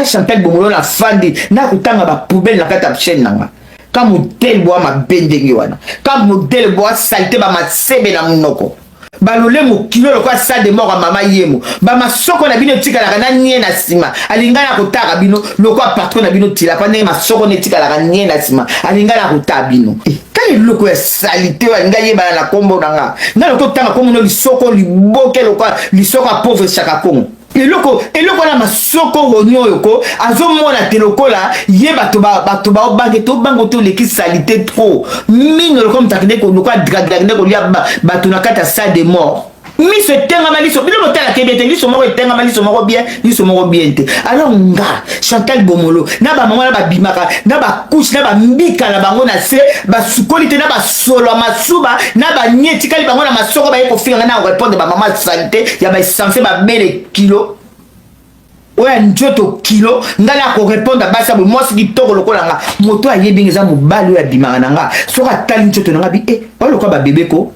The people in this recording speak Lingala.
Nga Chantal Bomolo na fandi na kotanga ba poubelle na kati ya chaîne na nga. Ka modèle boa mabe ndenge wana. Ka modèle boa salite ba masebe na munoko. Ba lolemo kilo lokola salle de mort ya mama yemo. Ba masoko na bino etikalaka na nie na sima. Alinga na kotaka bino lokola patron na bino tilapa ndenge masoko na etikalaka nie na sima. Alinga na kotaka bino. Eh, kala eloko ya salite oyo alinga yebana na kombo na nga. Nga lokola otanga kombo no lisoko liboke lokola lisoko ya pauvre Shaka Kongo. Eloko eloko na masoko roni oyo ko azomona te lokola ye bato bato baobange tobango toleki salite trop mino lokola moto akende lokola dragla akende kolia bato na kati ya salle de mort. Miso etengama, liso bino botalaka ye bien te, liso moko etengama, liso moko bien, liso moko bien te. Alors nga Chantal Bomolo na bamama na babimaka na bakushe na bambika na bango na se basukoli te na basolo ya masuba na banie etikali bango na masoko, baye kofinga nga na korepondre bamama salite ya baesanse babele kilo oyo ya nzoto kilo. Ngai na korepondre basi ya boye, mwasi kitoko lokola nga, moto ayebi nga eza mobali oyo abimaka na nga, soki atali nzoto na nga bi e oyo lokola babebe ko.